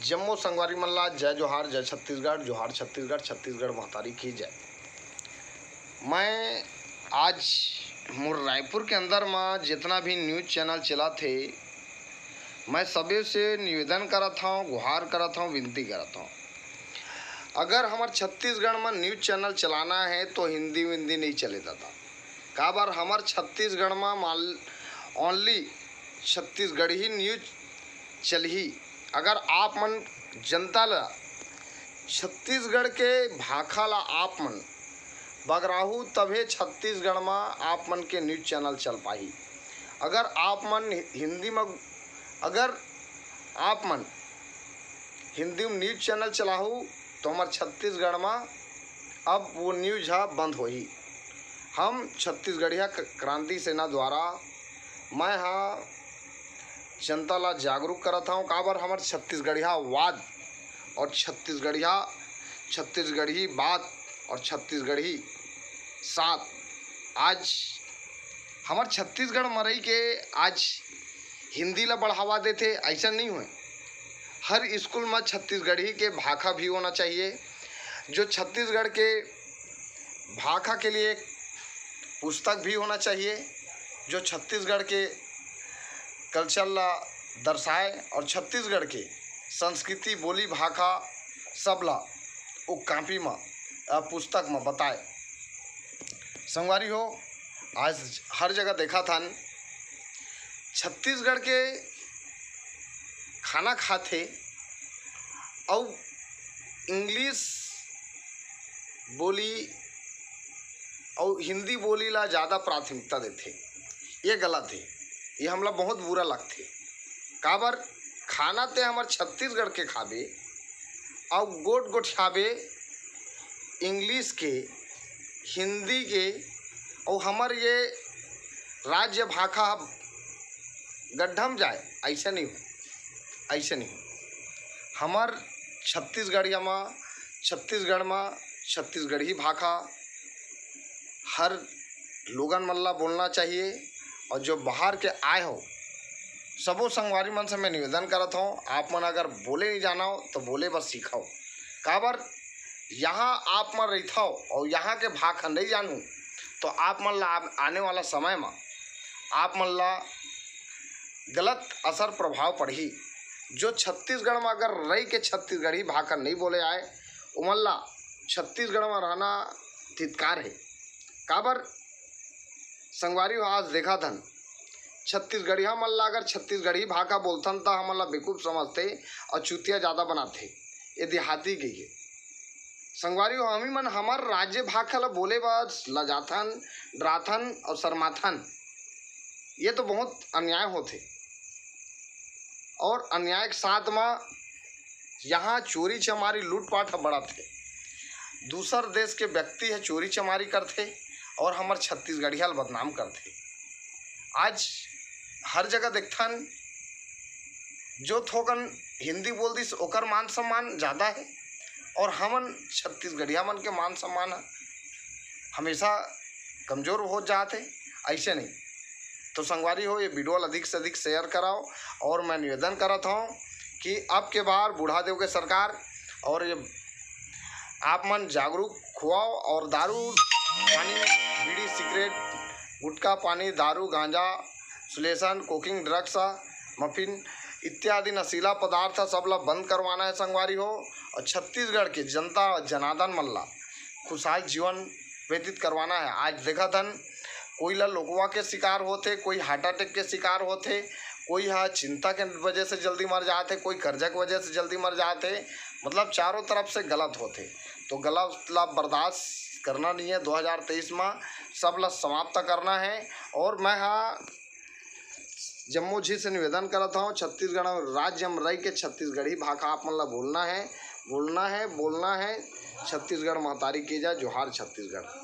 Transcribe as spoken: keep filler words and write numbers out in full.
जम्मो संगवारी मन ला जय जोहार, जय छत्तीसगढ़, जोहार छत्तीसगढ़, छत्तीसगढ़ महतारी की जय। मैं आज मोर रायपुर के अंदर म जितना भी news channel चलत हे, मैं सबे से निवेदन करत हौं, गुहार करत हौं, विनती करत हौं, अगर हमर छत्तीसगढ़ म news channel चलाना हे तो हिंदी विंदी नइ चले दादा। काबर हमर छत्तीसगढ़ म माल-, only छत्तीसगढ़ी news चलही। अगर आप मन जनता ला, छत्तीसगढ़ के भाखा ला आप मन बगराहू, तभे छत्तीसगढ़ म आप मन के news channel चल पाही। अगर आप मन हिंदी म, अगर आप मन हिंदी म news channel चलाहू, तो हमर छत्तीसगढ़ म अब वो news ह बंद होही। हम छत्तीसगढ़िया क-, क्रांति सेना द्वारा मैं ह जनता ला जागरूक करत हौं, काबर हमर छत्तीसगढ़िया वाद और छत्तीसगढ़िया, छत्तीसगढ़ी बात और छत्तीसगढ़ी साथ। आज हमर छत्तीसगढ़ म रहि के आज हिंदी ला बढ़ावा देथे, अइसन नइ होय। हर स्कूल म छत्तीसगढ़ी के भाखा भी होना चाहिए। जो छत्तीसगढ़ के भाखा के लिए एक पुस्तक भी होना चाहिए, जो छत्तीसगढ़ के culture ला दर्शाए और छत्तीसगढ़ के संस्कृति, बोली, भाखा सब ला ओ copy म, अ, पुस्तक म बताए। संगवारी हो, आज हर जगह देखत हन, छत्तीसगढ़ के खाना खाथे अउ English बोली अउ हिंदी बोली ला ज़्यादा प्राथमिकता देथे। ये गलत हे, ये हमला बहुत बुरा लगथे। काबर, खाना ते हमर छत्तीसगढ़ के खाबे अउ गोठ गोठियाबे English के, हिंदी के, अउ हमर ये राज्य भाखा ह गड्ढा म जाए, अइसे नइ हो, अइसे नइ हो। हमर छत्तीसगढ़िया म, छत्तीसगढ़ म छत्तीसगढ़ी भाखा हर लोगन मन ला बोलना चाहिए। और जो बाहर के आए हो, सबो संगवारी मन से मैं निवेदन करत हौं, आप मन अगर बोले नइ जानव तो बोले बर सीखव। काबर, यहाँ आप मन रहिथव और यहाँ के भाखा नइ जानहू तो आप मन ला आने वाला समय म आप मन ला गलत असर प्रभाव पड़ही। जो छत्तीसगढ़ म अगर रहि के छत्तीसगढ़ी भाखा नइ बोले आए, ओमन ला छत्तीसगढ़ म रहना धिक्कार हे। काबर संगवारी हो, आज देखत हन, छत्तीसगढ़िया मन ला अगर छत्तीसगढ़ी भाखा बोलथन त हमन ला बेवकूफ समझथे और चुतिया ज़्यादा बनाथे। ये देहाती गई हे। संगवारी हो, हमी मन हमर राज्य भाखा ला बोले बर लजाथन, डराथन और शर्माथन। ये तो बहुत अन्याय होथे। और अन्याय के साथ म यहाँ चोरी चमारी लूटपाट ह बढ़त हे। दूसर देश के व्यक्ति ह चोरी चमारी करथे और हमर छत्तीसगढ़िया ल बदनाम करथे। आज हर जगह देखथन, जो थोकन हिंदी बोल दिस, ओकर मान सम्मान ज़्यादा हे और हमन छत्तीसगढ़िया मन के मान सम्मान ह हमेशा कमजोर हो जात हे। अइसे नहीं तो संगवारी हो, ये video ला अधिक से अधिक share कराओ और मैं निवेदन करत हौं कि अब के बार बुढ़ा देव के सरकार और ये आप मन जागरूक होवव और दारू, पानी, बीड़ी, सिगरेट, गुटखा, पानी, दारू, गांजा, सुलेसन, cocaine, drugs, muffin इत्यादि नशीला पदार्थ सब ला बंद करवाना हे संगवारी हो। और छत्तीसगढ़ के जनता जनार्दन मन ला खुशहाल जीवन व्यतीत करवाना हे। आज देखत हन, कोई ला लोकवा के शिकार होथे, कोई heart attack के शिकार होथे, कोई ह चिंता के वजह से जल्दी मर जात हे, कोई कर्जा के वजह से जल्दी मर जात हे। मतलब चारों तरफ से गलत होथे, तो गलत ला बर्दाश्त करना नहीं हे। दो हज़ार तेईस म सब ला समाप्त करना हे। और मैं ह जम्मो झी से निवेदन करत हौं, छत्तीसगढ़ राज्य म रहि के छत्तीसगढ़ी भाखा आप मन ला बोलना हे, बोलना हे, बोलना हे। छत्तीसगढ़ महतारी की जय, जोहार छत्तीसगढ़।